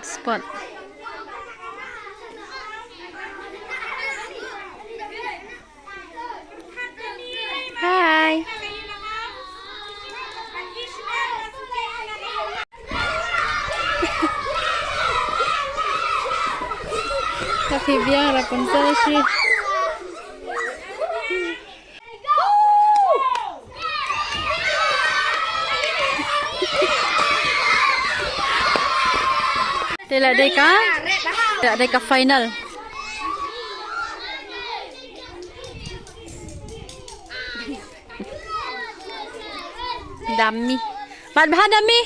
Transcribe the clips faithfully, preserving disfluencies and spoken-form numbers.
Spot. Hi. Ka phi biang Rapunzel shi. Te la dei ka, la dei ka final. Dummy. Bat bha dummy.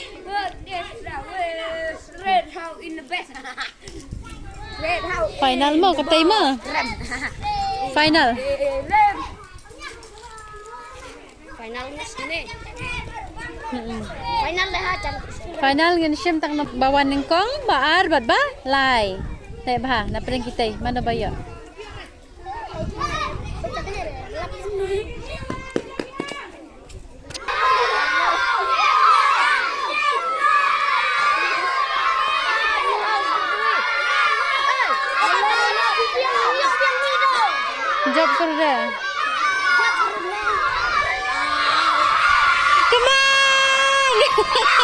Final mo, katei mo. Final. Final ngi sngewne. Mm-mm. Final le ha, chal. Final ngin shim tang na ba wan nyngkong, ba ar bad ba lai. Te bha na pdeng kitei, mano ba ïoh. Jump kyrda. Come on!